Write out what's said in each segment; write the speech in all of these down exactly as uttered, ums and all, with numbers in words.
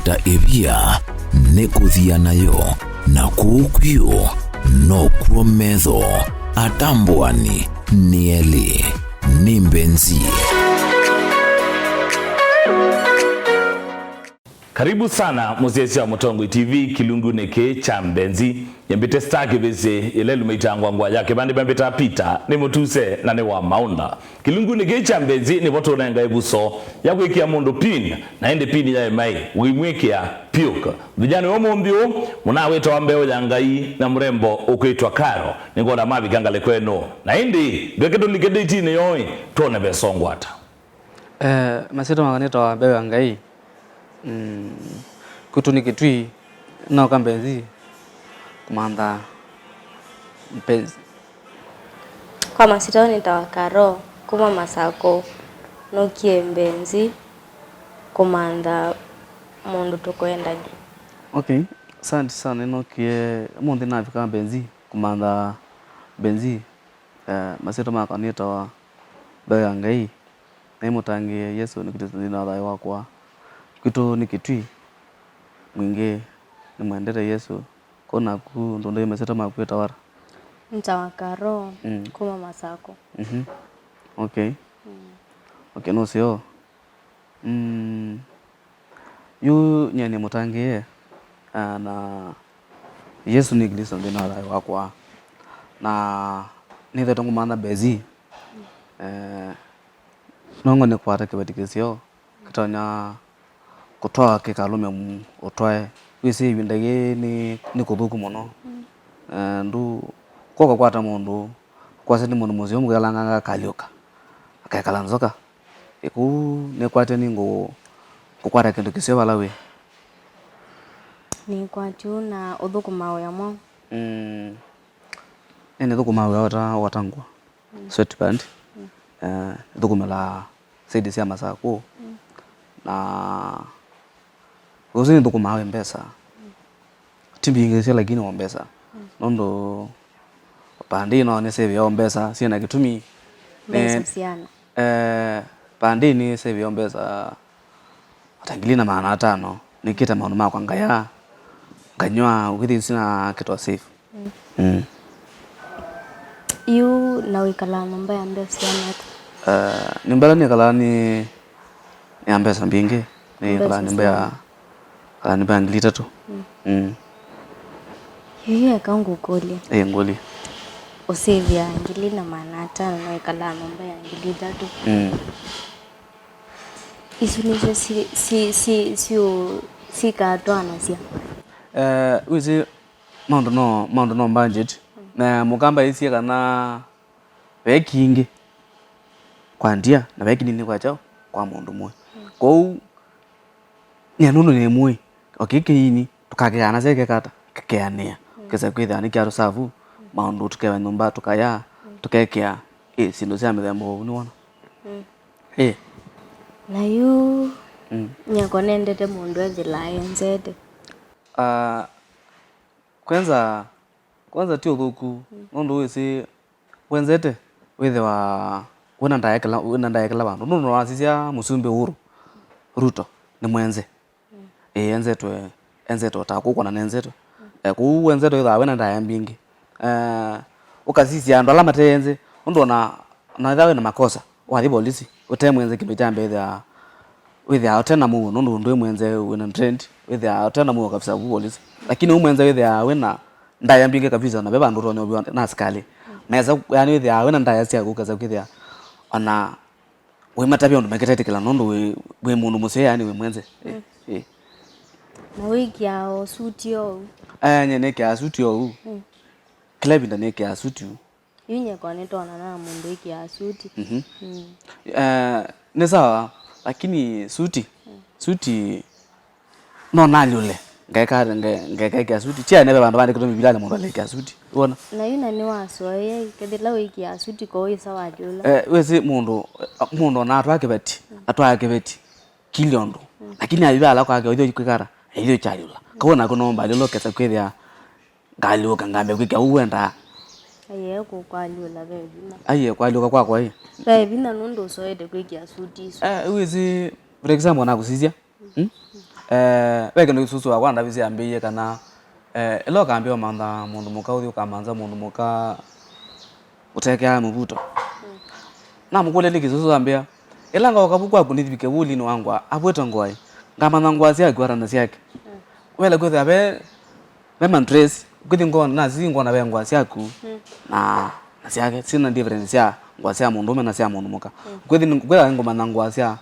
Ta ĩvia nĩ kũthia nayo, na kũu kwĩũ nokw'o metho atambũani nĩ elĩ. Nĩ Mbenzi. Karibu sana mũsyaĩĩsya wa Mũtongoi T V kĩlungunĩ kĩĩ kya Mbenzi. Nyambĩte Star Kĩvĩsĩ, ĩla ĩlumaitangwa ngũa ya kĩvandĩ mbĩtaa Peter, nĩ mũtuse na nĩ wa maũnda. Kĩlungunĩ kĩĩ kya Mbenzi nĩvo tũnenga ĩvuso ya kwĩkĩa mũndũ pin, na ĩndĩ pin ya ĩmaĩ ũimwĩkĩa pyũk. Mũthenyanĩ wa ũmũnthĩ ũũ, mũnaa wĩtawa Mbeũ ya Ngai na mũrembo ũkwĩtwa Karo nĩngwona mavika ngalĩko ĩno. Na ĩndĩ ndweke tũlike ndĩtinĩ yoĩ, twone vesongwa ata. Eh, masyĩtwa makwa nĩtawa Mbeũ ya Ngai. Mm, kwitũ nĩ Kĩtui, noka Mbenzi kũmantha mpenzi. Kwa masyĩtwa nĩtawa Karo, kuma Masakũ, nokie Mbenzi kũmantha mũndũ tũkwendany'a. Okay, asante sana, nĩnokie, ũmũnthĩ navika Mbenzi kũmantha mpenzi. Eh, masyĩtwa makwa nĩtawa Mbeũ ya Ngai. Naimũtangĩĩe Yesũ nĩ Klĩsto nthĩnĩ wa thayũ wakwa. Kwitũ nĩ Kĩtui, mwingĩ nĩmwendete Yesũ. Kũu naku ndũndĩe masyĩtwa maku wĩtawa ata? Nĩtawa Karo, mm, kuma Masakũ. Mhm. Okay. Mm. Okay, nũseo. Mm. Yu nyie nĩ mũtangĩĩe, ah, na Yesũ nĩ Klĩsto nthĩnĩ wa thayũ wakwa. Na nĩthetwe ngũmantha Mbenzi. Eh, nongo nĩ kwata kĩveti kĩseo kĩtonya kũtwaa kĩkalũme mu-, ũtwae. Wĩsĩ ĩvinda yĩĩ nĩ, nĩ kũthũku mũno. Eh, ndũ, kwoka kwata mũndũ kwasya nĩ mũndũ mũseo mũkelanganga akalyũka akekala nzoka. Ĩ, kũu nĩkwatya nĩ ngũ-, ngũkwata kĩndũ kĩseo vala wĩ. Nĩkwatyu na ũthũkũma wĩa mwaũ? Mm. Nĩnĩthũkũmaa wĩa wata, wata ngũa. Mm. Sweatband. Mm. Eh, nĩthũkũmĩlaa saidi sya Masakũ. Mm. Na ũsu nĩthũkũmaa wĩ mbesa. Mm. Ti mbingĩ syo, lakini o mbesa. Mm. Nũndũ pandĩ no nĩ save o mbesa, syĩna kĩtumi. Mbesa nĩ syana. Eh, pandĩ nĩ save o mbesa ata ngili na maana atano. Nĩkĩte maũndũ makwa ngaya, nganywa, ũkĩthi sina kĩtwa save. Mm. Mm. Yu na wĩkalaa nyũmba ya mbesa syana ata? Eh, nyũmba ĩla nĩkalaa nĩ ya mbesa mbingĩ. Nĩkalaa nyũmba ya, kalaa nyũmba ya ngili itatũ. Mm. Mm. Yu eka ngũkũlya. Ĩ, ngũlya. Ũsĩvĩa ngili na maana atano na wĩkalaa nyũmba ya ngili itatũ. Mm. Isu nĩsyo si, si, si, si, sikatwanasya. Eh, wĩsĩ maũndũ no, maũndũ no budget. Mm. Na mũkamba ĩsie kana ve kingĩ kwa ndia, na ve kinini kwa kyaũ, kwa mũndũ mũĩ. Mm. Kwoou, nyie nũndũ nĩ mũĩ, o kĩĩ kĩini, tũkakeana sya kekata, kekeanĩa. Mm. Kesa kwĩthĩa nĩ kya tũsavu, maũndũ tũkeva nyũmba, tũkaya, mm, tũkekea, ĩ, syĩndũ sya mĩthemba ũu, nĩwona? Mm. Ĩ. Na yu, mm, nyakwa nendete mũndũ ethĩlaa enzete. Ah, kwanza, kwanza ti ũthũku, mm, nũndũ wĩsĩ wenzete, wĩthĩwa wĩna ndaĩa kĩla, wĩna ndaĩa kĩla vandũ. Nũndũ wasisya Mũsumbĩ Uhuru Ruto nĩ mwenze. Mm. Ĩĩ, enzetwe, enzetwe ta kũu kwana nenzetwe. Mm. Eh, kũu wenzetwe wĩthĩwa wĩna ndaĩa mbingĩ. Eh, ũkasisya andũ ala mate enze, nũndũ ona, ona ethĩwa wĩna makosa, wathi volisi, ũte mwenze kĩndũ kya mbee wĩthĩaa, wĩthĩaa ũte na mũuo, nũndũ ndwĩ mwenze wĩna trend, wĩthĩaa ũte na mũuo kabisa vu volisi. Lakini ũu mwenze wĩthĩaa wĩna ndaĩa mbingĩ kabisa, na ve vandũ ũtonya ũviwa na asikalĩ. Mesa, yani, wĩthĩaa wĩna ndaĩa syaku, ũkesa kwĩthĩa ona wĩmatavya ũndũ meketetĩkĩla nũndũ wĩ, wĩ mũndũ mũseo, yani, wĩ mwenze. Eh, mm, eh. Na wĩkĩaa o suti oou? Eh, nyie nĩkĩaa suti oou. Mm. Kĩla ĩvinda nĩkĩaa suti. Yu nyie kwa nĩtwonana na mũndũ ĩkĩaa suti. Mhm. Mm. Eh, nĩ sawa, lakini suti, mm, suti no nalyũle, ngeka, nge-, ngekekĩa suti. Ti ene ve vandũ vandĩkĩtwe Mbivilinĩ mũndũ alekĩa suti. Wona? Na yu na nĩwasoea, kethĩla wĩkĩaa suti ko wĩsa walyũla. Eh, wĩsĩ mũndũ, mũndũ ona atwaa kĩveti, mm, atwaa kĩveti, kĩlya ũndũ. Mm. Lakini ayu ala kwake, ũthiĩ kwĩkara, aithiĩ kyalyũla. Kau naku no mbalyũla ũkesa kwĩthĩa ngalyũka ngambĩa kwĩkĩa ũu wendaa. Aiee, kũkwalyũla ve vinya. Aiee, kwalyũka kwakwa ĩ. Ve vinya nũndũ ũsoete kwĩkĩa suti isu. Eh, wĩsĩ, for example, nakũsisya. Hmm? Eh, ve kĩndũ kĩsusu wakwa ndavisye ambĩie kana, eh, ĩla ũkambĩa ũmantha mũndũ mũka ũthi ũkamantha mũndũ mũka ũtekea mũvuto. Namũkũlya nĩ kĩsusu ambĩa, ĩla ngaoka vu kwaku nĩvike vulinĩ wa ngũa, avwĩte ngũa ĩ, ngamantha ngũa syaku ata na syake. Wela kwĩthĩa ve, ve madress, kwĩthi ngoo, nasi ngona ve ngũa syaku na, na syake, sina difference sya ngũa sya mũndũũme na sya mũndũ mũka. Kwĩthi kwĩthĩa ngũmantha ngũa sya,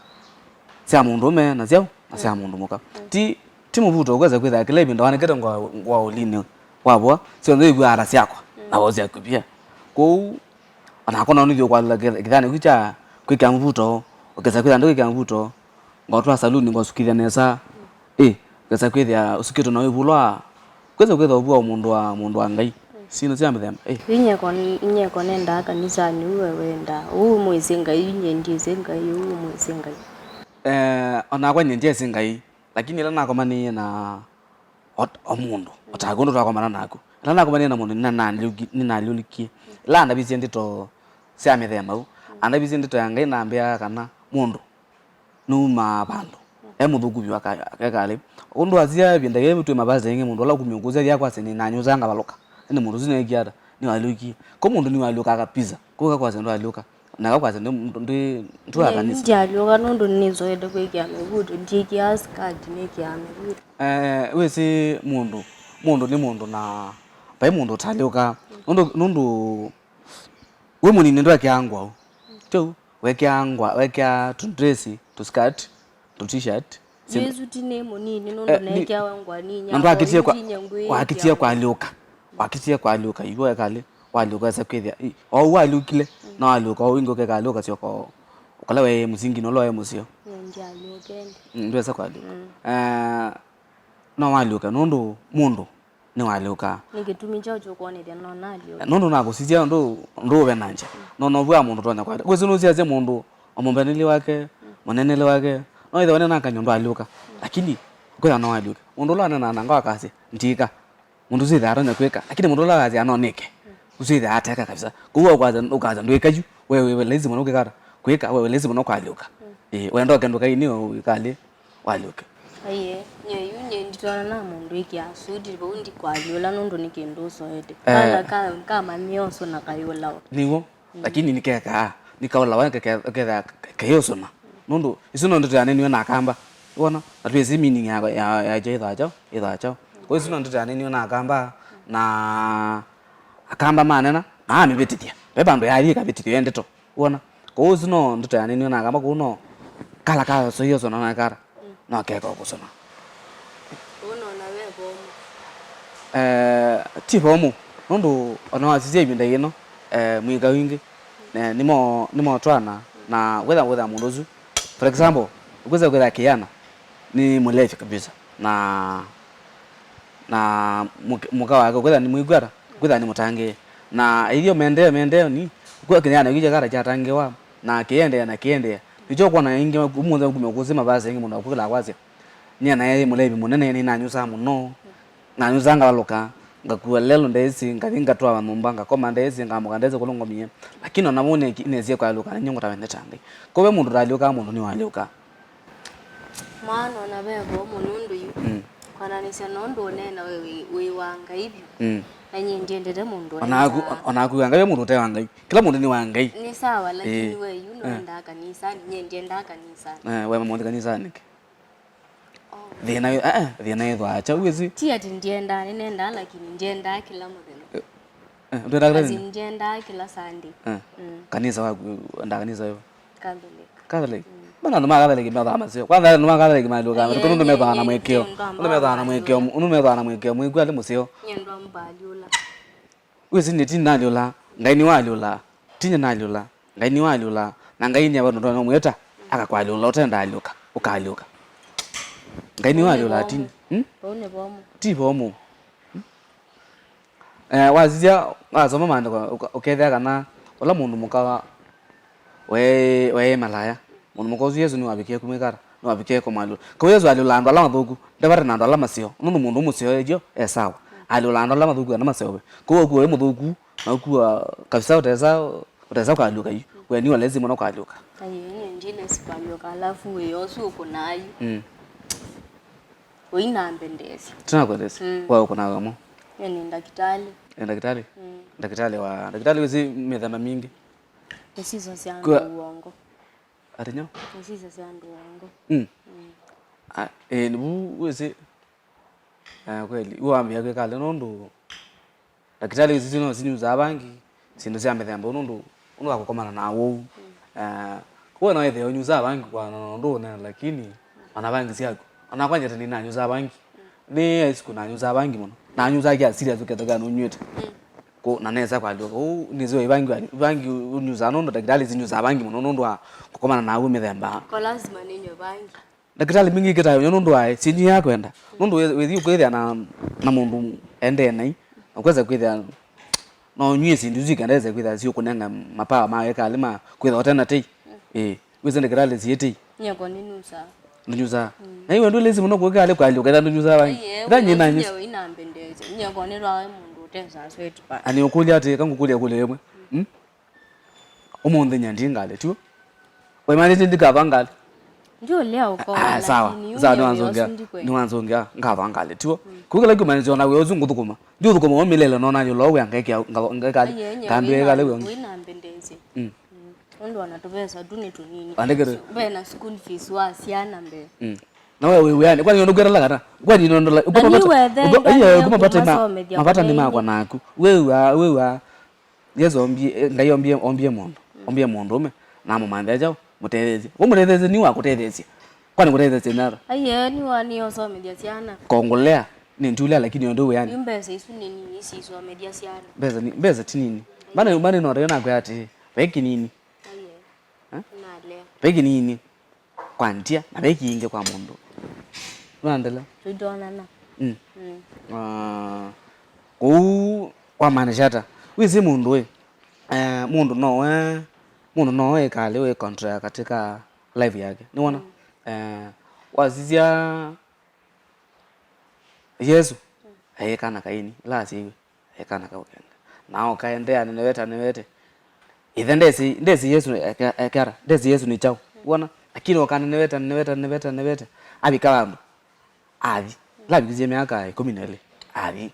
sya mũndũũme na syaũ na sya mũndũ mũka. Ti, ti mũvuto ũkwĩsa kwĩthĩa kĩla ĩvinda wanĩkĩte ngũa, ngũa ũlinĩ wa vũa, syonthe ivw'aa ta syakwa na vau syaku pia. Kwoou onakwa no nĩthiĩ ũkwalũla kĩthanĩ kĩu kya kwĩkĩa mũvuto, ũkesa kwĩthĩa ndũkwĩkĩa mũvuto, ngotwaa saluni ngosukĩthya nesa, ĩ, ũkesa kwĩthĩa ũsukĩtwe na wĩvulwa, kwĩsa kwĩthĩa ũvua mũndũ wa, mũndũ wa Ngai. Syĩndũ sya mĩthemba ĩ. Yu nyeko, nyeko nendaa kanisanĩ, ũu we wendaa. Ũu mwĩsĩ Ngai, yu nyie ndyĩsĩ Ngai, ũu mwĩsĩ Ngai. Eh, onakwa nyie ndyĩsĩ Ngai, lakini ĩla nakomanĩie na o, o mũndũ, o taku ũndũ twakomana naku. Ĩla nakomanĩie na mũndũ, nĩnanaalyũki-, nĩnaalyũlũkie. Ĩla andavisye ndeto sya mĩthemba ũu, andavisye ndeto ya Ngai nambĩa kana mũndũ nũumaa vandũ e mũthũku vyũ aka-, akekalĩ. Ũndũ asia ĩvinda yĩĩ twĩ mavasi aingĩ, mũndũ ũla ũkumya ũkũsya athia kwasya nĩnanyusaa ngavalũka. Ĩndĩ mũndũ ũsu nĩwekie ata? Nĩwalyũkie. Ko mũndũ nĩwalyũkaa kabisa. Ko ũkakwasya ndwalyũka. Na ũkakwasya ndũ-, ndũ-, ndũ-, ndũakanĩsya. Ndyaalyũka nũndũ nĩnĩsoete kwĩkĩa mĩvuto, ndyĩkĩaa skati, nĩkĩaa mĩvuto. Eh, wĩsĩ mũndũ, mũndũ nĩ mũndũ na vai mũndũ ũtalyũkaa. Nũndũ, nũndũ wĩ mũnini ndwekĩaa ngũa ũu. Tũu, wekĩaa ngũa, wekĩaa tũndresi, tũskirt, tũ t-shirt. Yu ĩsu ti nĩ mũnini nũndũ eh, nĩ- neekĩawa ngũa nĩ inyakwa, na ndwakitie kwa, yu ti inya ngwĩĩkĩa wakitie ngũa. Kwalyũka. Wakitie kwalyũka, iwe ekalĩ, walyũka wesa kwĩthĩa. I, o ũu walyũkile, na walyũka o wingĩ ũkekalĩ ũkasyoka o, ũkala we mũsingi nũla we mũseo. Nĩ ndyalyũkende. Mm, ndwesa kwalyũka. Eh, no walyũka, nũndũ mũndũ nĩwalyũkaa. Nĩ kĩtumi kyaũ kĩũkwonethya no nalyũka? Nũndũ nakũsisya ndũ, ndũũvenangya. No novua mũndũ ũtonya kwata. Kwĩsĩ nũsiasya mũndũ, o mũmbeneli wake, mũneneli wake, no ĩthĩwa nĩnakany'a ndwalyũka. Lakini, kwĩthĩa no walyũka. Mũndũ ũla wanenaa na ngoo akasya, ndika. Mũndũ ũsu ĩthĩwa atonya kwĩka. Lakini mũndũ ũla wasya no nĩke, ũsu ĩthĩwa ateka kabisa. Kwoou ũkwasya, ũkasya ndwĩka yu, we wĩ lazy mũno kwĩka ata? Kwĩka, we wĩ lazy mũno kwalyũka. Ĩĩ, wenda ũke ndũkainĩ, ũikalĩ. Walyũke. Aiee, nyie yu nyie nditwaana na mũndũ ĩkĩaa suti, vau ndikwalyũla nũndũ nĩ kĩndũ ũsoete. Eh. Kana ka, kamanyie ũsũna kayũlawa. Nĩw'o, lakini nĩkekaa, nĩkaũlawa, keke-, kekethaa keyũsũna. Nũndũ, isu no ndeto yaneeniwe na Akamba. Wona? Na twĩsĩ meaning ya, ya, yakyo ĩthaa kyaũ, ĩthaa kyaũ. Kwa isu no ndeto yaneeniwe na Akamba, na Akamba manena, na amĩvĩtĩthya. Ve vandũ yaathi ĩkavĩtĩthw'a ĩ ndeto. Wona? Kwoou ũsu no ndeto yaneeniwe na Akamba, kũu no kala kasoie ũsũna na kara. No keka ũkũsũna. Ũnona ve vomu? Eh, ti vomu. Nũndũ ona wasisya ĩvinda yĩno, eh, mwĩka wingĩ, eh, nĩmo, nĩmotwana, na wetha, wetha mũndũ ũsu. For example, ũkwĩsa kwĩtha kĩana, nĩ mũlevi kabisa. Na na mũk-, mũka wake, kwĩtha nĩ mwĩkwata, kwĩtha nĩ mũtangĩĩe. Na ithyo mendee, mendee ni, kwa kĩnyana kĩu kyakata kyatangĩĩwa, na kĩendeea, na kĩendeea. Nĩkyo ũkwona aingĩ, ũmũnthĩ kumya kũsĩ mavasi aingĩ mũndũ akwĩkĩla kwasya, "Nyie naĩ mũlevi mũnene, nĩnanyusaa mũno, nanyusaa ngavalũka, ngakua lelo ndeĩsĩ, ngathi ngatwawa nyũmba, ngakoma ndeĩsĩ, ngamũka ndeĩsĩ kũlũngomie." Lakini ona vau nĩki-, nĩsie kwalyũka, na nyie ngũtawe nĩ ta Ngai. Kwa ve mũndũ ũtalyũkaa, mũndũ nĩwalyũkaa. Mwana ona ve vomu nũndũ yu. Mm. Kwananĩsya na ũndũ ũneena we wĩ, wĩ wa Ngai vyũ. Mm. Na nyie ndiendete mũndũ onaku, onaku wa Ngai, we mũndũ ũte wa Ngai. Kĩla mũndũ nĩ wa Ngai. Nĩ sawa, lakini eh, we yu nũendaa kanisanĩ, nyie ndiendaa kanisanĩ. Eh, we mũndũ kanisanĩ nĩkĩ? Oh. Thĩna wĩ, eh, eh, thĩna wĩthwaa kyaũ wĩsĩ? Ti ati ndiendaa, nĩnendaa, lakini ndiendaa kĩla mũthenya. Eh, eh, ndwendaa kĩla as in, nĩ? Ndiendaa kĩla Sunday. Eh. Mm. Kanisa waku, wendaa kanisa wĩva? Catholic. Catholic? Mm. Mbona andũ ma Catholic methwaa maseo? Kwanza andũ ma Catholic malyũkaa matukũ nũndũ methwaa na mwĩkĩo. Nũndũ methwaa na mwĩkĩo, nũndũ methwaa na mwĩkĩo mwĩkw'a nĩ mũseo. Nyie ndwambalyũla. Wĩsĩ nĩ ti nalyũlaa, Ngai nĩwe alyũlaa. Ti nyie nalyũlaa, Ngai nĩwe alyũlaa. Na Ngai nĩ vandũ ndona ũmwĩta, akakwalyũla ũtendalyũka, ũkalyũka. Ngai nĩwe alyũlaa, ti nyie. Hmm? Vau nĩ vomu. Ti vomu. Hmm? Eh, wasisya, wasoma maandĩko, ũka-, ũkethĩa kana ũla mũndũ mũka wa-, weĩ, weĩ malaya, mũndũ mũka ũsu Yesũ nĩwavikie kũmwĩka ata? Nĩwavikie kũmwalyũla. Kau Yesũ alyũlaa andũ ala mathũku, ndevata na andũ ala maseo, nũndũ mũndũ mũseo ethĩwa e sawa. Alyũlaa andũ ala mathũku kana maseo ve. Kau waku weĩ mũthũku, na ũkua kabisa ũtesa, ũtesa kwalyũka yu. We nĩwe lazy mũno kwalyũka. Aye, nyie ndi lazy kwalyũka, alafu wĩa ũsu ũkũnaa yu. Mm. Ũinambendeesya. Tũnakwendesya. Mm. Kwa ũkũnaga mo. Nĩ ndakĩtalĩ. Nĩ ndakĩtalĩ? Mm. Ndakĩtalĩ wa, ndakĩtalĩ wĩsĩ mĩthemba mingĩ. Nĩ siso sya andũ ũongo. Ati nyau? Nĩ siso sya andũ ũongo. Mm. Mm. Ah, eh, nĩvu wĩsĩ, eh, kweli, wambia kwĩkale nũndũ ndakĩtalĩ isu no sinyusaa vangi, syĩndũ sya mĩthemba ũũ nũndũ, nũndũ wa kũkomana na ũu. Mm. Eh, we no ĩthĩe ũnyusaa vangi kwa na ũndũ ũnene, lakini ona vangi syaku. Ona kwa nyete nĩnanyusaa vangi. Mm. Nĩ high school nanyusaa vangi mũno. Nanyusaa kĩa serious ũkethĩa kana nũnyw'ĩte. Mm. Ko na nesa kwa lyo. Ũu nĩsĩ vangi, vangi ũnyusaa nũndũ ndakĩtalĩ sinyusaa vangi mũno nũndũ wa kũkomana na ũu mĩthemba. Ko lazima nĩnywe vangi. Ndakĩtalĩ mingĩ kĩtayo nũndũ wa sinyi ya kwenda. Nũndũ wĩ- wĩthi kwĩthĩa na, na mũndũ endee nai, na kwesa kwĩthĩa no nyie sindu isu ikendese kwĩthĩa siũkũnenga mapawa ma ĩkalĩ ma kwĩthĩa ũtena tei. Ĩĩ, wĩsĩ ndakĩtalĩ siĩ tei. Nyeko nĩnusaa. Ndũnyusaa. Mm. Na iwe ndwĩlĩsi mũno kũĩkalĩ kwa lyo kenda ndũnyusaa vangi. Ai, eh, ĩla nyie nanyusa. Ũinambendesya. Nyeko nĩtwawe mũndũ ũtesaa sweat pants. Ani ũkũlya atĩ, kangũkũlya kũlya ĩmwe. Mm? Ũmũnthĩ nyie ndi ngalĩ, tiw'o? Wĩmanĩte ndikava ngalĩ? Ndiũlea ũkoa. Ah, sawa. Sawa, nĩwanzũngĩa. Nĩwanzũngĩa, ngava ngalĩ, tiw'o? Mm. Kũu kĩla kĩumanĩsya ona wĩa ũsu ngũthũkũma. Ndiũthũkũma ũmĩlele nona yũla wĩa ngekĩa, nga-, ngekali. Ai, enye, kambĩ wĩna, ĩkale wĩa. Wĩnambendesye. Mm. Mm. Ũndũ ona tũvesa tu nĩ tũnini. Andĩkĩre. Ve na school fees wa syana mbee. Mm. Na we wĩ wĩanĩ, kwani ũndũ kwĩtala kata? Kwani nondola, na ũkũma nĩ pata, wethengania ũkũ-, aiye, ũkũma pata ma-, kũmasomethya mabata nĩ makwa kũnini. Naku. Wĩw'a, wĩw'a. Yesu ombie, Ngai ombie, ombie mũndũ, mm, ombie mũndũũme, na amũmanthe kyaũ, mũtetheesye. Ũmũtetheesye nĩ wa kũtetheesya. Kwani kũtetheesya nĩ ata? Aiye, nĩ wa nĩ osomethya syana. Kongolea, nĩ ndiũlea, lakini ũndũ wĩanĩ. Yu mbesa isu nĩ nini sisomethya syana. Mbesa nĩ, mbesa ti nini. Mbana, mbana no rĩo nakwĩa atĩ, ve kĩnini. Aiye. Eh? Nalea. Ve kĩnini. Kwa ndia, na ve kĩingĩ kwa mũndũ. Nũandele? Tũitoanana. Mm. Mm. Ah, kũu wamaanisha ata? Wĩsĩ mũndũ ĩ, eh, mũndũ nowe, mũndũ nowe ĩkalĩ wĩ control katika life yake. Nĩwona? Mm. Eh, wasisya Yesu, mm, aĩ kana kaini, ĩla asyaiwe. Ekana kau kenda. Na ũkaendeea anenevete, anenevete. Ĩthe ndesĩ, ndesĩ Yesũ eke-, ekera, ndesĩ Yesũ nĩ kyaũ. Wona? Lakini ũkanenevete, anenevete, anenevete, anenevete. Avika vandũ. Athi. Ĩla avikisye myaka ĩkũmi na ĩlĩ. Athi.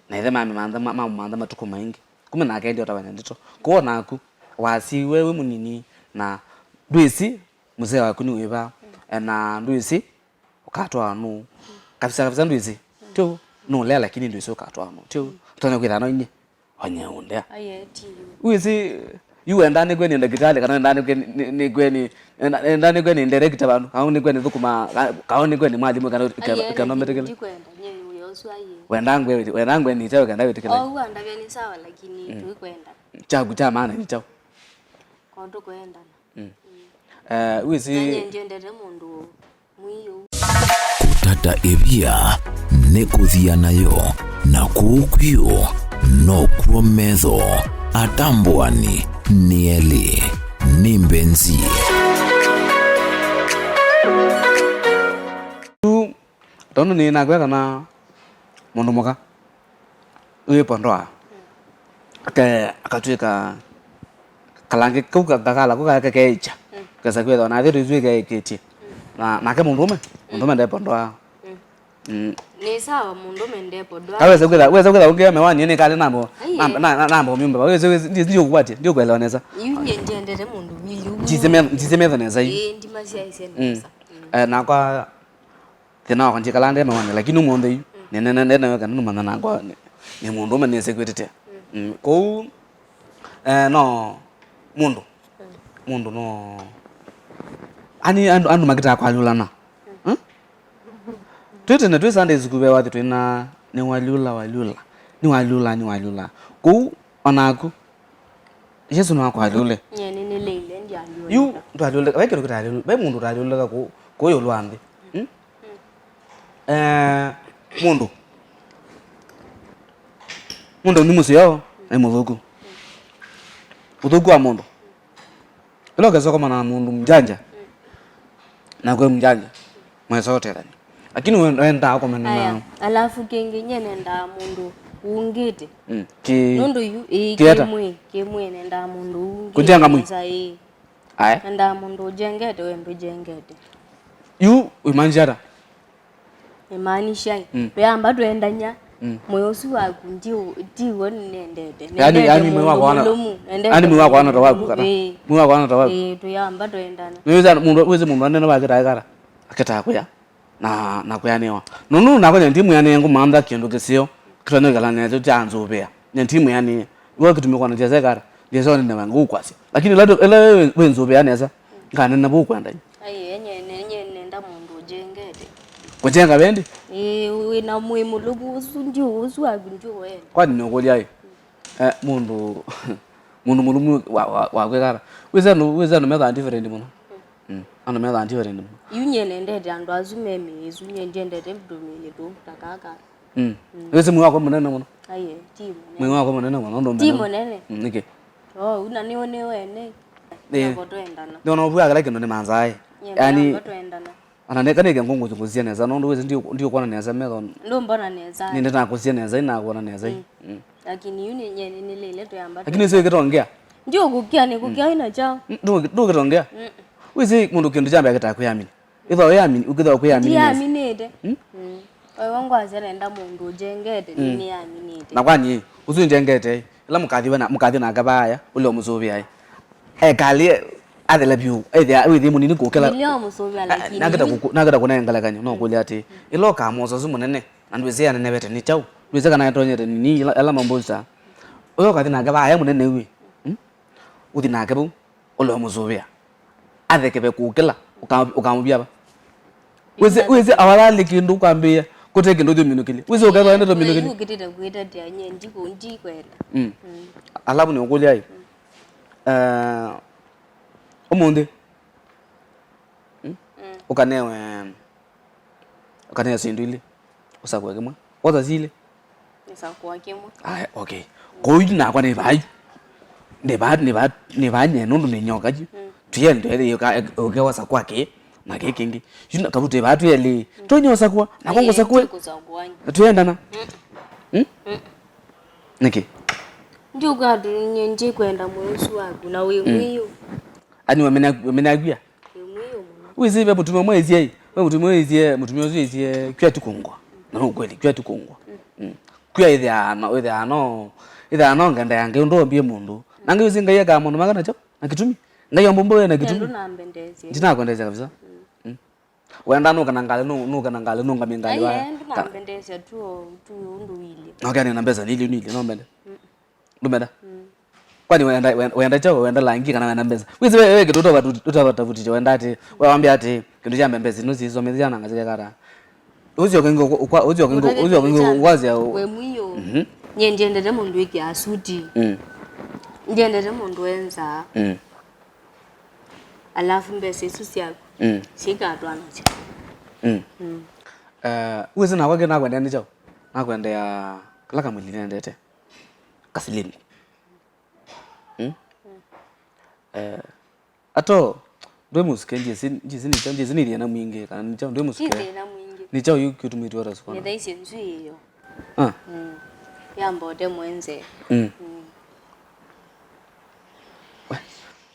Na ĩthe mamĩmantha, ma-, mamũmantha matukũ maingĩ. Kumbe nake endie ũtavany'a ndeto. Kwoou naku, wasiiwe wĩ mũnini, na ndwĩsĩ mũsee waku nĩ wĩva, na ndwĩsĩ ũkatwaa nũũ? Kabisa kabisa ndwĩsĩ. Tyo, nũlea lakini ndwĩsĩ ũkatwaa nũũ. Tyo, ũtonya kwĩthana inye onye ũndea. Aye, ti yu. Wĩsĩ, yu wendaa nĩkw'e nĩ ndakĩtalĩ, kana wendaa nĩkw'e nĩ, nĩ, nĩkw'e nĩ, wendaa nĩkw'e nĩ director vandũ, kana nĩkw'e nĩ thũkũma, ka-, kana nĩkw'e nĩ mwalimũ, kana ũkeno metekele. Ndikwenda, nye wĩa ũsu aye. Wendaa ngwe, wendaa ngwe nĩ kyaũ kenda wĩtĩkĩla? Owu andavya nĩ sawa, lakini, mm, tũikwenda. Kyaku kya maana nĩ kyaũ? Kwa tũkwendana. Mm. Eh, wĩsĩ. Nanye ndiendete mũndũ mwĩũ. Kũtata ĩvia nĩ kũthia nayo, na kũu kwĩũ nokw'o metho atambũani nĩ elĩ. Nĩ mbenzi. Tondũ nĩnakwĩa kana mũndũ mũka wĩ pondoa ake-, akatw'ĩka kalangi kau ka-, kakala kau kake keĩkya, mm, kesa kwĩthwa na thĩtũ isu ikeĩkĩtye. Mm. Na, nake mũndũũme, mm, mũndũũme nde pondoa. Mm. Mm. Nĩ sawa mũndũũme nde pondoa. Kawesa kwĩtha, wesa kwĩtha ũngĩ mewanie nĩ kale nambo, ai, na, na, na, nambo myumba. Wesa, wesa, ndi, ndi ũkwatye, ndi ũkwelewa nesa. Yu nye ndiendete mũndũ wili ũguo. Ndiseme-, ndisemetho nesa yu. Ĩĩ, ndimasyaisye, mm, nesa. Mm. Eh, nakwa thĩna wakwa ndyĩkalaa nde mawani, lakini ũmũnthĩ yu, mm, nĩnenene nawe kana nũmanya nakwa nĩ, nĩ mũndũũme nĩsĩ kwĩtĩtĩa. Mm. Mm, kũu, eh, no mũndũ, mm, mũndũ no, ani andũ, andũ makĩtaa kwalyũlana. Mm. Hmm? Twĩ tene twĩ Sunday school ve wathi twĩna nĩ walyũla, walyũla, nĩ walyũla, nĩ walyũla. Kũu onaku Yesũ nĩwakwalyũle. Nyie nĩnĩleile ndyalyũlĩka. Yu ndwalyũlĩka, vai kĩndũ kĩtalyũlĩka, vai mũndũ ũtalyũlĩka kũ, kũ ĩũlũ wa nthĩ. Hmm? Eh, mũndũ. Mũndũ nĩ mũseo, nĩ mũthũku. Ũthũku wa mũndũ. Ĩla ũkesa ũkomana na mũndũ mjanja, na kwĩ mjanja, mwesa ũtethany'a. Lakini we-, wendaa ũkomane na. Aya, alafu kĩngĩ nye nendaa mũndũ ũngĩte. Mm, kĩ-, nũndũ yu, ĩĩ, kĩeta? Kĩmwĩ, kĩmwĩ nendaa mũndũ ũngĩte. Kũjenga mwĩ? Nesa, ĩĩ. Aya. Nendaa mũndũ ũjengete, we ndũjengete. Yu, wĩmaanisha ata? Imaanisha ĩ, mm, twĩamba twendany'a, mm, mwĩĩ ũsu waku ndi, tiw'o nendete. Yaani, nendete yaani mwĩĩ mũndũ wakwa wana, mũlũmu, nendete yaani mwĩĩ wakwa wana ta mũndũ waku mũlũmu, kana? Ĩĩ. Mwĩĩ wakwa wana ta waku? Ĩĩ, twĩamba twendana. Nĩwĩsĩ mũndũ, wĩsĩ mũndũ anene wake taekara, akĩtaa kũya na, na kwĩanĩwa. Nũndũ nakwa nyie ndimwĩanĩe ngũmantha kĩndũ kĩseo, kĩtonya kwĩkala nesa kya nzũvĩa. Nyie ndimwĩanĩe. Iwe kĩtumi kwana ndia sekara, ndia seo nene wangu ũkwasya. Lakini ĩla, ĩla wĩ, wĩ nzũvĩa nesa, nganene vu kwenda. Ai, enye, enye nenda mũndũ ũjengete. Kũjenga wendi? Ĩĩ, wĩna mwĩĩ mũlũmu ũsu, ndi ũsu waku ndi wenda. Kwani nĩũkũlya ĩ? Eh, mũndũ, mũndũ mũlũmu wa, wa, wa kwĩkara. Wĩsĩ andũ, wĩsĩ andũ methaa different mũno. Mm. Andũ methaa different mũno. Yu nyie nendete andũ asu me mĩĩ ĩsu, nyie ndiendete tũmĩĩ tũu ta kaka. Mm. Mm. Wĩsĩ mwĩĩ wakwa mũnene mũno. Aye, ti mũnene. Mwĩĩ wakwa mũnene mũno, ũndũ ti mũnene. Mũnene. Mm, nĩkĩ? Oh, una nĩ, nĩ wene. Ĩĩ. Nako twendana. Ndio na ũvua kĩla kĩndũ nĩ manzae. Nyie yaani, nako twendana. Ona neka nĩke ngũngũzungũzia nesa, nũndũ wĩsĩ ndi, ndiũkwona nesa metho. Ndũmbona nesa. Nĩ ndĩnakũsia nesa, inakwona nesa. Mm. Mm. Lakini yu nĩ nyie nĩ, nĩlĩle twĩamba. Lakini twendana. Ũsĩ ũkĩtongea? Ndiũkũkĩa, nĩ kũkĩa ina chao. Mm, ndũ-, ndũkĩtongea? Mm. Wĩsĩ mũndũ kĩndũ kya mbee akĩtaa kwĩamini. Ĩthwa wĩamini, ũkĩthwa kwĩamini nesa. Ndiaminĩte. Mm? Mm. Oyo ngwasya nenda mũndũ ũjengete, mm, nĩnĩaminĩte. Na kwani, ũsu njengete, ĩla mũkathi we na, mũkathi nake vaaya, ũlea ũmũsũvĩae. Ekalĩe, athela vyũ, ethĩa, wĩthĩe mũnini kũkĩla. Nĩlea ũmũsũvĩa, ah, lakini nakĩta kũkũ-, nakĩta kũnenga ngelekany'o, no kũlya atĩ, ĩla ũkamwosa ũsu mũnene, na ndwĩsĩ anenevete nĩ kyaũ, ndwĩsĩ kana etonyete nini, ĩla, ĩla mambosa. Ũyo ũkathi nake vaaya mũnene wĩ, mm? Ũthi nake vau, ũlea ũmũsũvĩa. Athekeve kũkĩla, ũka-, ũkamũvya va? Wĩsĩ, wĩsĩ awalali kĩndũ ũkwambĩĩa, kũte kĩndũ ũthi ũminũkĩlye. Wĩsĩ ũkethwa ende tũminũkĩlye. Ũkĩtĩte kwĩtatĩa nye, ndiku-, ndikwenda. Mm. Mm. Alafu nĩũkũlya ĩ, mm, eh, ũmũnthĩ, mm? Mm. Ũkanewe, ũkanewe syĩndũ ilĩ, ũsakũe kĩmwe. Wosa silĩ? Nĩsakũa kĩmwe. Aya, okay. Kwoou yu nakwa nĩ vaa yu. Nĩ vaa, nĩ vaa, nĩ vaa nye nũndũ nĩ nyoka yu. Mm. Tũyende ũke wasakũa kĩ na kĩ kĩngĩ. Yu na kavuti vaa twĩ elĩ. Mm. Tũnyosa kwa, na kwa ngũsakũe. Ndikusakũa. Twendana. Mm. Mm? Mm. Nĩkĩ? Ndiũkwatũ nye ndikwenda mwĩĩ ũsu waku na wĩ, mm, mwĩũ. Ani wamenya, wamenya kwia? Wĩ mwĩũ mũno. Wĩsĩ ve mũtumĩa ũmwe ĩsie, ve mũtumĩa ũmwe ĩsie, mũtumĩa ũsu ĩsie, kwia ti kũngwa. Na no kweli, kwia ti kũngwa. Mm. Mm. Kwia ĩthĩaa no, ĩthĩaa no, ĩthĩaa no ngenda ya Ngai ũndũ ombie mũndũ. Na Ngai wĩsĩ Ngai ekaa maũndũ make nakyo, na kĩtumi. Ngai ombũmbũe na kĩtumi. Ndũnambendeesye. Ndinakwendeesya kabisa. Mm. Mm. Wenda nũke na ngalĩ, nũ-, nũke na ngalĩ, nũngamie ngalĩ. Aiye, waya. Ndũnambendeesya tu, tu ũndũ wĩlĩ. Okay, nĩ na mbesa nĩ ilĩ, nĩ ilĩ, no mbende. Mm. Ndũmenda? Mm. Kwani wenda, wenda, wenda kyaũ, wenda langi kana wenda mbesa? Wĩsĩ we, we kĩndũ ũtavatu-, ũtavatavutĩte, wenda atĩ, we wambĩa atĩ, kĩndũ kya mbee mbesa, nũsisomethya na ngasi kekata. Ũcio kĩngĩ ũkwa-, ũcio kĩngĩ, ũcio kĩngĩ ũkwasya ũ- We mwĩũ. Mhm. Nyie ndiendete mũndũ wĩkĩaa suti. Mm. Ndiendete mũndũ wenza. Mm. Alafu mbesa isu syaku. Mm. Sikatwanasya. Mm. Mm. Eh, wĩsĩ nakwa kĩ nakwendea nĩ kyaũ? Nakwendea kala kamwili nendete. Kasilimu. Hmm? Eh, ato, ndwĩ mũsuke, njĩsĩ, njĩsĩ nĩ kyaũ, njĩsĩ nĩ thĩna mwingĩ, kana nĩ kyaũ, ndwĩ mũsuke. Ti thĩna mwingĩ. Nĩ kyaũ yu kĩtumĩtwe ũtasukana? Nĩthaisye nzw'ĩĩ yo. Ah. Mm. Yambote mwenze. Mm. Mm. We,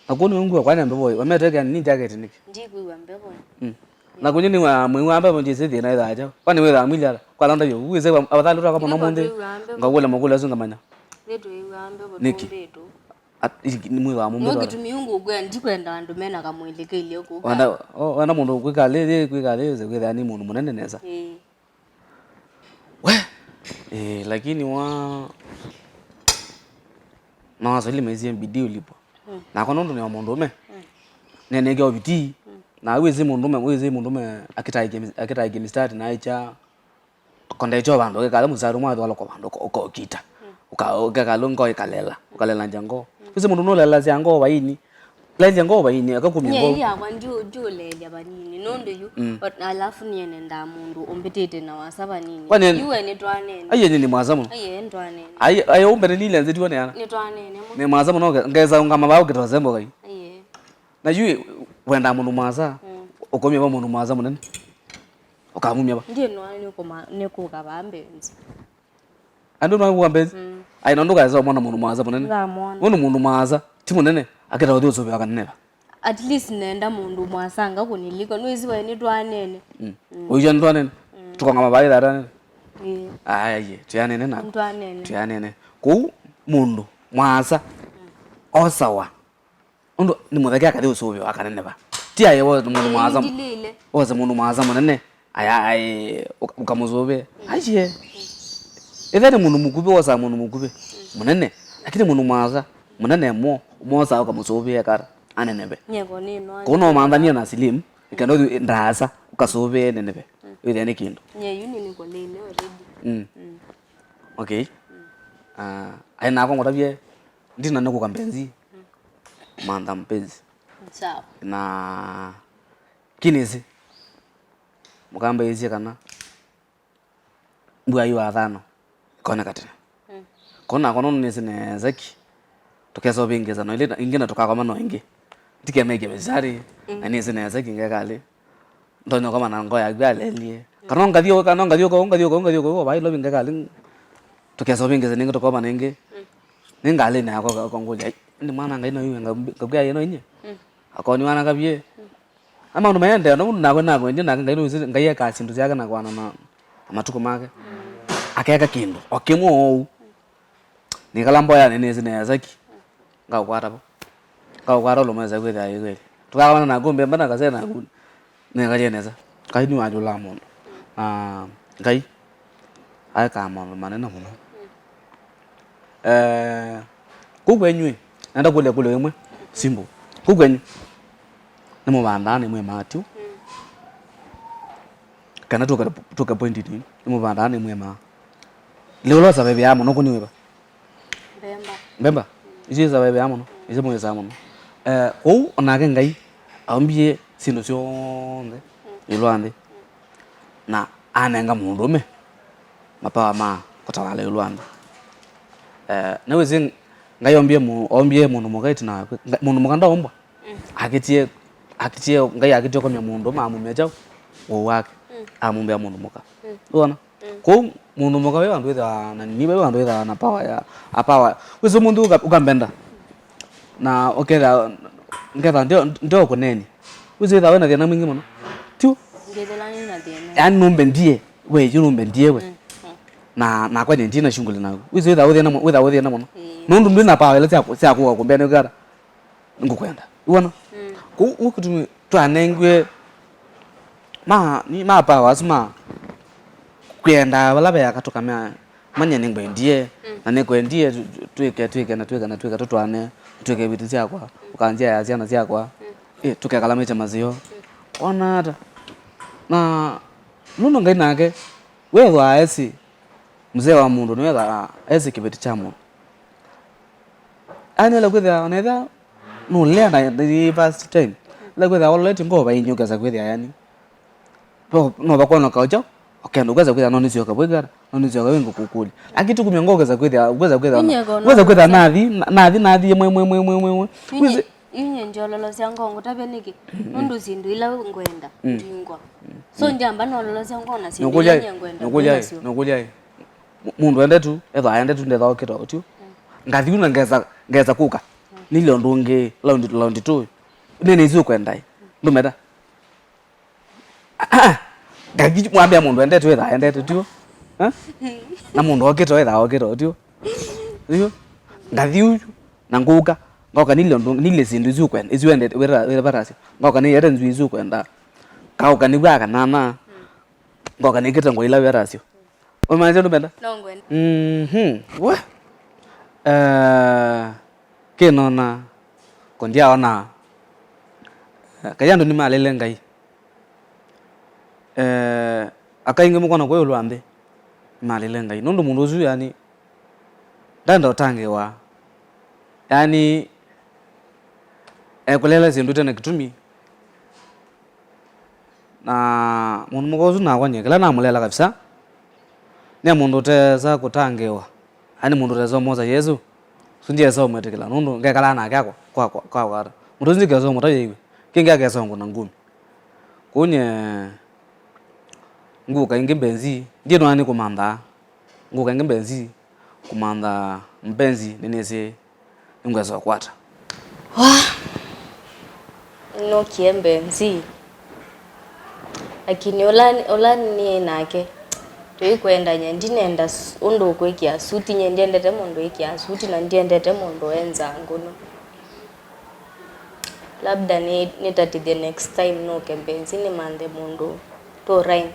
nakuo nĩ ngua kwanya mbevo, wametekea nini jacket niki? Ndikwĩw'a mbevo. Mm. Na kũnyũ nĩ wa mwĩĩ wa mbevo njĩsĩ thĩna ĩthaa kyaũ. Kwani wĩthaa mwili ala? Kwa londa yo, wĩsĩ wa, abathali twaka mũno mũnthĩ. Ngawole makũla asu ngamanya. Nĩtwĩw'aa mbevo. Nĩkĩ? Tũmbĩtũ. At-, iki-, nĩ mwĩĩ wa mũmbĩto. Nũkĩtumi ngũkwĩa ndikwenda andũ mena kamwĩlĩ kailye kũka. Wenda, o, wenda mũndũ kwĩka lĩ, lĩ, kwĩka lĩ, wĩsĩ kwĩthĩa nĩ mũndũ mũnene nesa. Ĩĩ. We, eh, lakini wa, na Waswahili maisie bidii ulipwa. Mm. Nakwa nũndũ nĩ wa mũndũũme, mm, nĩnĩkĩa ũvitii. Mm. Na wĩsĩ mũndũũme, wĩsĩ mũndũũme akĩtaĩkĩa mis-, akĩtaĩkĩa mistari na aĩkya kondekyo vandũ ũkĩkala mũsarũ mwathĩ wala kwa vandũ ũka-, ũkokita. Mm. Ũka-, ũkekala ngoo ĩkalela, ũkalela nja ngoo. Mm. Wĩsĩ mũndũ nũlelasya ngoo vaini. Lailya ngoo vaini, akakumya ngoo. Nyie yakwa ndiũ-, ndiũleelya vanini, nũndũ yu, mm, o-, alafu niĩ nendaa mũndũ ũmbĩtĩte na wasa vanini. Kwani yu we nĩtwanene. Aiye, nyie nĩ mwasa mũno. Aiye, nĩtwanene. Aiye, aiye, ũmbene nile nzĩ tiwa nĩ ana. Nĩtwanene mũno. Nĩ mwasa mũno, nge-, ngesa ũngama vau kĩtosembo kai. Aiye. Na yu wenda mũndũ mwasa, mm, ũkomya va mũndũ mwasa mũnene. Ũkamumya va. Ndiĩ nwa nĩkũma-, nĩkũka vaa mbenzi. Andũ no wa mbenzi. Mm. Ai, na ndũkaesa mwana mũndũ mwasa mũnene. Ngamwona. Ũyũ nĩ mũndũ mwasa, ti mũnene. Akĩta ũthi ũsũvĩa kanene va. At least nenda mũndũ mwasanga kũniliko. Nĩwĩsĩ we nĩtwanene. Mm. Mm. Ũyũ nĩtwanene. Mm. Tũkongama vai thatanene. Ĩĩ. Aye, tũyanene na. Twanene. Tũyanene. Kũu mũndũ mwaasa osawa. Ũndũ nĩ mũtheke akathi ũsũvĩwa akaneneva. Ti aye wose mũndũ mwaasa. Ndilile. Wose mũndũ mwaasa mũnene. Aya, ai, ũka- ũkamũsũvĩa. Aiye. Ĩthe nĩ mũndũ mũkuvĩ, wosaa mũndũ mũkuvĩ. Mũnene. Lakini mũndũ mwaasa, mũnene mo, mosaa ũkamũsũvĩa kata aneneve. Nyeko nĩ no. Kũu no manthanie na Slim, ĩkenda ũthi ndaasa, ũkasũvĩe neneve. Wĩthĩa nĩ kĩndũ. Nye yu nĩ nĩkũlĩile already. Mm. Mm. Okay. Ah, ai nakwa ngũtavye, ndina nĩ kũka mpenzi. Mantha mpenzi. Sawa. Na kinisi. Mũkamba ĩsye kana mbua yu athano ĩkoneka tene. Mm. Kũu nakwa nũndũ nĩsĩ nesa ki, tũkesa ũvĩngĩsa no ĩngĩ na tũkakoma no ĩngĩ. Ndikemeke mĩsarĩ, mm, na nĩsĩ nesa ki ngekalĩ. Ndonya ũkoma na ngoo yaku yalelie. Mm. Kana ũngathi ũka, kana ũngathi ũka, ũngathi ũka, ũngathi ũka, ũka vai lovi ngekalĩ. Tũkesa ũvĩngĩsa nĩngĩ tũkoma nĩngĩ. Mm. Nĩ ngalĩnĩ yakwa ũkangũlya, "Ai, ĩndĩ mwana Ngai no yu ngakwĩa ĩno inye?" Mm. Akoni wana kavie. Mm. A maũndũ maendee, no mũndũ nakwe nakwendie nake Ngai nũĩsĩ, Ngai ekaa syĩndũ syake na kwana na, na matukũ make. Akeka kĩndũ, o kĩmwe oou. Nĩkala mboyanĩ nĩsĩ nesa ki. Ngaũkwata vo. Ngaũkwata ũlũmwesa kwĩthĩa ĩ kweli. Tũkakamana naku mbemba na kasee naku. Nĩngalie nesa. Ngai nĩwayũlaa mũndũ. Na Ngai aekaa maũndũ manene mũno. Eh, kũu kwenyu ĩ, nenda kũlya kũlyo ĩmwe simple. Kũu kwenyu, nĩmũvandaa na nĩmwĩmaa tyu? Kana tũke, tũke pointinĩ, nĩmũvandaa na nĩmwĩmaa? Lĩu ũla ũsavevĩaa mũno kũu nĩ wĩva? Mbemba. Mbemba? Isu isavevĩaa mũno, isu mwĩsaa mũno. Eh, kũu onake Ngai aumbie syĩndũ syonthe ĩũlũ wa nthĩ. Na anenga mũndũũme mapawa ma kũtawala ĩũlũ wa nthĩ. Eh, nĩwĩsĩ Ngai ombie mũ-, ombie mũndũ mũka ĩtina wakwe. Nga-, mũndũ mũka ndaombwa. Mm. Akĩtie, akĩtie, Ngai akĩtie ũkomya mũndũ, amumya kyaũ? Ũũ wake. Mm. Amumbĩa mũndũ mũka. Mm. Wona? Mm. Kwoou mũndũ mũka wĩ vandũ wĩthĩawa na nini, wĩ vandũ wĩthĩawa na power ya, a power. Wĩsĩ mũndũ ũka-, ũkambenda. Na ũkethĩa, ngetha ndio, ndio kũneni. Wĩsĩ wĩthĩawa wĩna thĩna mwingĩ mũno. Tyu? Ngethĩla nĩ na thĩna. Yaani nũmbendie, we, yu nũmbendie we. Mm. Mm. Na, nakwa nyie ndina shughuli naku. Wĩsĩ wĩthĩawa wĩ thĩna mũ-, wĩthĩawa wĩ thĩna mũno. Ĩĩ. Nũndũ ndwĩ na power ĩla sya kũ-, sya kũka kũmbĩa nĩ kara. Ngũkwenda. Wona? Mm. Kũu, kũu kĩtumi twanengiwe ma, ni, ma power asu ma kwenda vala ve aka tũkamea, manya nĩngwendie, mm, na nĩkwendie tu-, tu-, twĩke, twĩke, na twĩke, na twĩke, tũtwaane, twĩke ivĩtĩ syakwa, mm, ũkanzyaĩa syana syakwa, mm, ĩ, tũkekala maisha maseo. Mm. Wona ata? Na nũndũ Ngai nake, wethĩwa esĩ, mzee wa mũndũ nĩwethĩwa esĩ kĩveti kya mũndũ. Yaani, ũla kwĩthĩa, ona ethĩa nũlea na the first time. Ũla kwĩthĩa, ũloleti ngoo vainyi, ũkesa kwĩthĩa, yaani. No, no vakwona kaũkya, ũkenda, ũkesa kwĩthĩa, no nĩsyoka vwĩkara, no nĩsyoka wĩ ngũkũkũlya. Lakini tũkumya ngoo, ũkesa kwĩthĩa, ũkesa kwĩthĩa, ũkesa kwĩthĩa, nathi, na-, nathi, nathi, mwe, mwe, mwe, mwe, mwe, mwe. Wĩsĩ, Inye ndyololosya ngoo ngũtavya nĩkĩ? Nũndũ syĩndũ ila ngwenda, mm, ndingwa. So, ndyamba nololosya ngoo na syĩndũ ila nyie ngwenda, nũkũlya ĩ, ndinasyo. Nũkũlya ĩ. Mu-, mũndũ ende tu, ethwa ende tu, ndetha okĩta ũtyu. Mm. Ngathi u na ngesa, ngesa kũka. Mm. Nile ũndũ ũngĩ, laundi, laundi tu. Nene isu ũkwenda ĩ. Ndũmeta. Ngathi mwambĩa mũndũ endete wĩthaa endete, tio? Eh? Na mũndũ okĩte wĩthaa okĩte, tio? Tio? Ngathi ũu, na ngũka, ngoka nile ũndũ, nile syĩndũ isu ũkwenda, isu wendete, wĩra, wĩra varasya. Ngoka nĩete nzwii isu ũkwenda. Kaũka nĩw'a kanana. Ngoka nĩkĩte ngwa ila wĩra asyo. Ũmanyĩsya ndũmenda? No ngwenda. Mhm. We. Eh, kĩnona, kũndyaona. Eh, kai andũ nĩmalĩle Ngai. Eh, akaingĩ mũkona kwa ĩũlũ wa nthĩ, nĩmalĩle Ngai. Nũndũ mũndũ ũsu, yani, ndenda ũtangĩĩwa. Yani, ekũlela syĩndũ ĩte na kĩtumi. Na mũndũ mũka ũsu nakwa nyie, kĩla namũlela kabisa, nĩ mũndũ ũtesa kũtangĩĩwa, yaani mũndũ ũtesa ũmwosa Yesũ, ũsu ndyesa ũmwĩtĩkĩla, nũndũ ngekalaa nake akwa, kwa, kwa, kwa, kwa ata. Mũndũ ũsu ndikesa ũmũtavya iwe, kĩngĩ akesa ũngũna ngumi. Kũu nyie ngũka ĩngĩ mbenzi, ndiĩ nĩkũmanthaa. Ngũka ĩngĩ mbenzi, kũmantha mbenzi, nĩnĩsĩ nĩngwesa ũkwata. Wa. Nũkie mbenzi. Lakini ũla, ũla nĩ nake, tũikwendany'a, ndinenda s-, ũndũ ũkwĩkĩa suti, nyie ndiendete mũndũ wĩkĩaa suti, na ndiendete mũndũ wenzaa ngũnũ. Labda nĩ, nĩtatĩthye next time nũke mbenzi nĩmanthe mũndũ tũraini.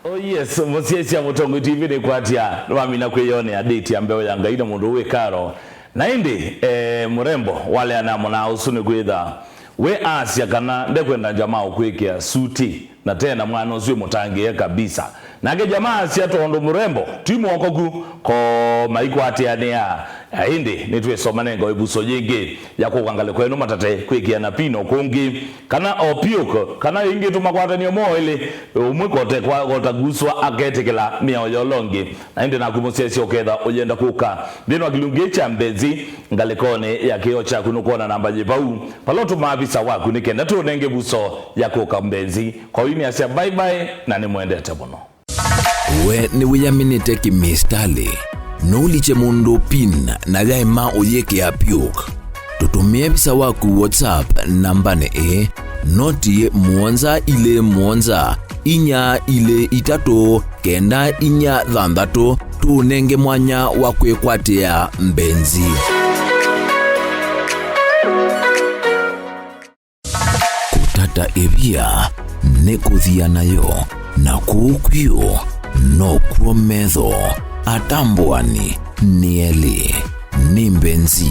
Oh yes, mũsyaĩĩsya Mũtongoi T V nĩkwatya, nĩwamina kwĩyonea date ya mbeo ya Ngai na mũndũ wĩ karo. Na ĩndĩ, eh, mũrembo waleana mũna ũsu nĩkwĩtha we asya kana ndekwenda njamaa ũkwĩkĩa suti, na tena mwana ũsu ĩmũtangĩĩe kabisa. Nake jamaa asya tondũ mũrembo ti mwokoku, ko maikwatĩanĩa. Na ĩndĩ nĩtwĩsoma nenga ĩvuso yĩngĩ ya kũka ngalĩko ĩno matate kwĩkĩana pino kũngĩ, kana o piũk, kana ĩngĩ tũmakwatany'o moo elĩ, ũmwe kote kwa kota guswa aketĩkĩla mĩao ya ũla ũngĩ. Na ĩndĩ naku mũsyaĩĩsya ũketha ũyenda kũka nthĩnĩ wa kĩlungu kya mbenzi, ngalĩkonĩ ya kĩoo kyaku nũkwona namba yĩ vau, vala ũtũmaa visa waku nĩ kenda tũnenge vuso ya kũka mbenzi. Kwa hiu nĩasya bye bye na nĩmwendete mũno. We nĩwĩyaminĩte kĩmĩsitalĩ? Nũulikye mũndũ pin na yaema ũyĩkĩa piũk? Tũtũmĩe visa waku WhatsApp nambanĩ ĩĩ, noti mũonza ilĩ mũonza, inya ilĩ itatũ, kenda inya thanthatũ, tũũnenge mwanya wa kwĩkwatĩa mbenzi. Kũtata ĩvia nĩ kũthia nayo, na kũu kwio nokw'o metho atambũani nĩ elĩ. Nĩ mbenzi.